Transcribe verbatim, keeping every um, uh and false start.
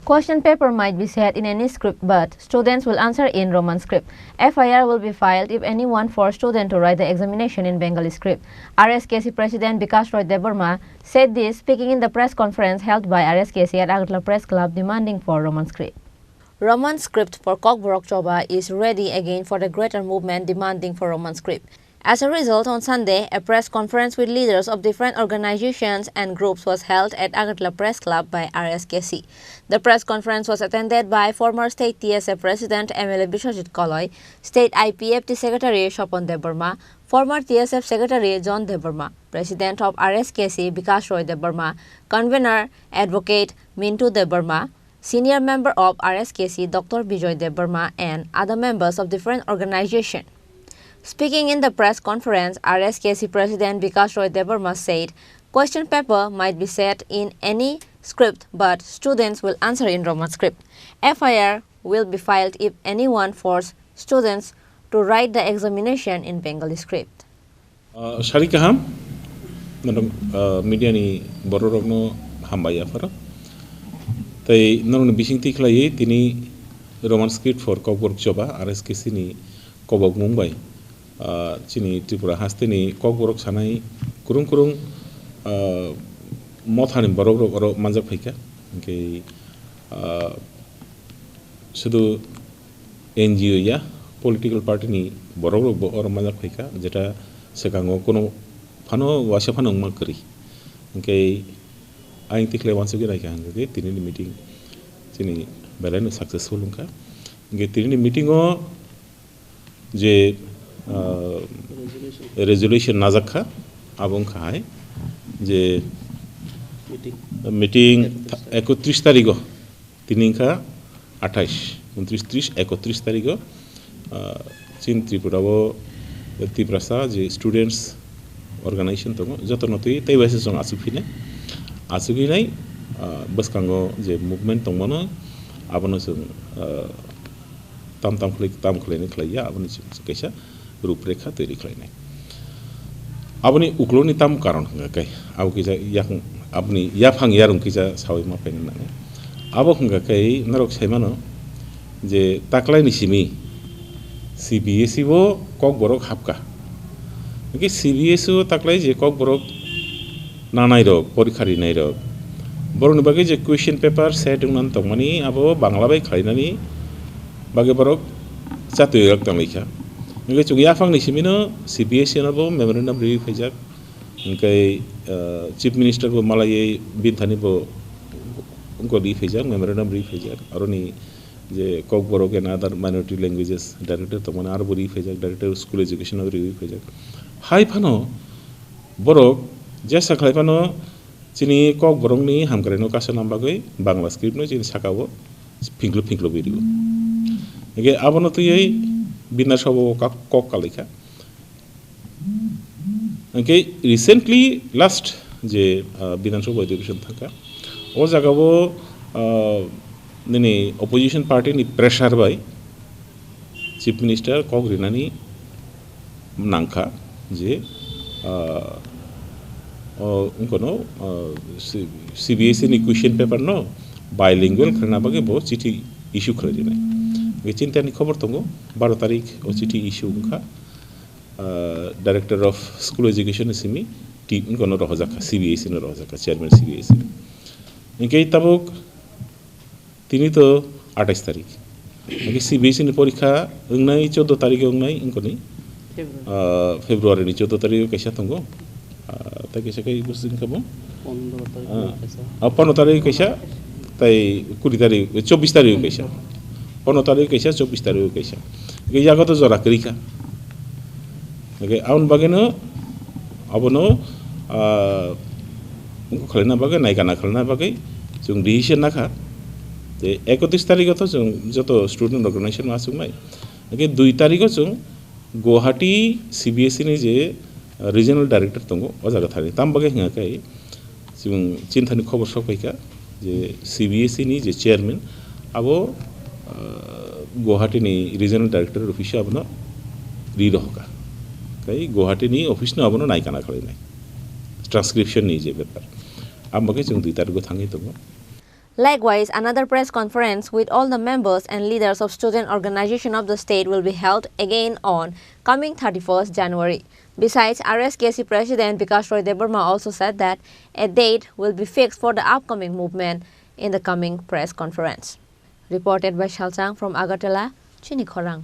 Question paper might be set in any script, but students will answer in Roman script. F I R will be filed if anyone force student to write the examination in Bengali script. R S K C President Bikash Roy Debbarma said this speaking in the press conference held by R S K C at Agartala Press Club demanding for Roman script. Roman script for Kokborok Choba is ready again for the greater movement demanding for Roman script. As a result, on Sunday, a press conference with leaders of different organizations and groups was held at Agartala Press Club by R S K C. The press conference was attended by former state T S F president M L A Biswajit Koloi, state I P F T secretary Sopon Debbarma, former T S F secretary John Debbarma, president of R S K C Bikash Roy Debbarma, convener advocate Mintu Debbarma, senior member of R S K C Doctor Bijoy Debbarma and other members of different organization. Speaking in the press conference, R S K C President Bikash Roy Debbarma said, question paper might be set in any script, but students will answer in Roman script. F I R will be filed if anyone force students to write the examination in Bengali script. Ah, sari kaham, norok, ah, media ni borok rokno hambai yapharo. Tai norokni bising tikhlaiwi tini Roman script for Kokborok Choba R S K C ni kobokmung bai, ah, chini Tripura hasteni Kokborok sanai kurung kurung, ah, mothani borok rok oro manjak phaikha. Hwnkhe, ah, sudu N G O ya, political party ni borok rok bo oro manjak phaikha, jeta swkango kono phano waisa phano wngma kwrwi. Hwnkhe ayang tikhlai wansugwi naikha hwnkhe tini ni meeting chini belai no successful wngkha. Hwnkhe tini ni meeting o je, ah, resolution najak kha, abo wngkha hai je meeting ekotris tarigo, tini wngkha athais, untris, tris, ekotris tarigo, ah, chini Tripura o Tiprasa je students organization tongo, jotono twi tei waisa chwng achuk phinai, achuk hinai, ah, bwskango je movement tongmano abono chwng, ah, tam tam khlai, tam khlainai khlaiya, aboni chwng kaisa ruprekha twi khlainai. Aboni ukloni tam karon hwnkha khe, abo kisa yak-, aboni yaphang yarung kisa sawi ma phaina nango. Abo hwnkha khe norok sai mano je taklaini simi C B S E o Kokborok hapkha. Hwnkhe C B S E o taklai je Kokborok nanai rok, porikha rinai rok, borokni bagwi je question paper set wngna tongmani, abo Bangla bai khlainani bagwi borok chatwi rok tangwi kha. Hwnkhe chwng yaphangni simi no C B S E no bo memorandum riwi phaijak. Hwnkhe, ah, Chief Minister bo malaiwi bini thani bo wngkha riwi phaijak, memorandum riwi phaijak. Aroni je Kokborok and other minority languages director tongmani aro bo riwi phaijak, director of school education abo riwi phaijak. Hai phano borok jesa khlai phano chini Kokborokni hamkraino kasana bagwi Bangla script no chini saka o phingklu phingklu bwi rwo. Hwnkhe abono twiwi Bidhan Sabha o kok, kok kalaikha. Hwnkhe recently last je, ah, Bidhan Sabha adhibeshon thangkha, o jagao, ah, nini opposition party ni pressure bai Chief Minister kok rinani nangkha je, ah, o, wngkha no, ah, C-, C B S E ni question paper no bilingual khlaina bagwi bo chithi issue khlai rinai. Hwnkhe chintani khobor tongo, baro tarik o chithi issue wngkha, ah, Director of School Education ni simi ti-, wngkha no rohorjak kha, C B S E no rohorjak kha, Chairman C B S E ni. Hwnkhe tabuk tini to athais tarik. Hwnkhe C B S E ni porikha wngnai choudo tarik o wngnai wngkha ni, February. Ah, February ni choudo tarik o kaisa tongo. Ah, tei kaisa khe busi wngkha bo. Pondro tarik Ah, kaisa. Ah, pondro tarik kaisa, tei kuri tarik, chobbish tarik kaisa. Pondro tarik kaisa, chobbish tarik kaisa. Hwnkhe yago to jora kwrwi kha. Hwnkhe aboni bagwino abono, ah, wngkha khlaina bagwi, naikana khlaina bagwi chwng decision nakha. Tei ekotris tarikho to chwng joto student organization no achuknai. Hwnkhe dui tarikho chwng Guwahati C B S E ni je, ah, regional director tongo, o jaga thani. Tam bagwi hwnkha khe, Chwng chinthani khobor sok phaikha je C B S E ni je chairman abo, ah, Guwahati ni regional director office o abono ri rohorkha. Tei Guwahati ni office no abono naikana khlainai. Transcription ni je bepar. Amo khe chwng dui tarikgo thangwi tongo. Likewise, another press conference with all the members and leaders of student organization of the state will be held again on coming thirty-first January. Besides, R S K C President Bikash Roy Debbarma also said that a date will be fixed for the upcoming movement in the coming press conference. Reported by Shalchang from Agartala, Chini Khorang.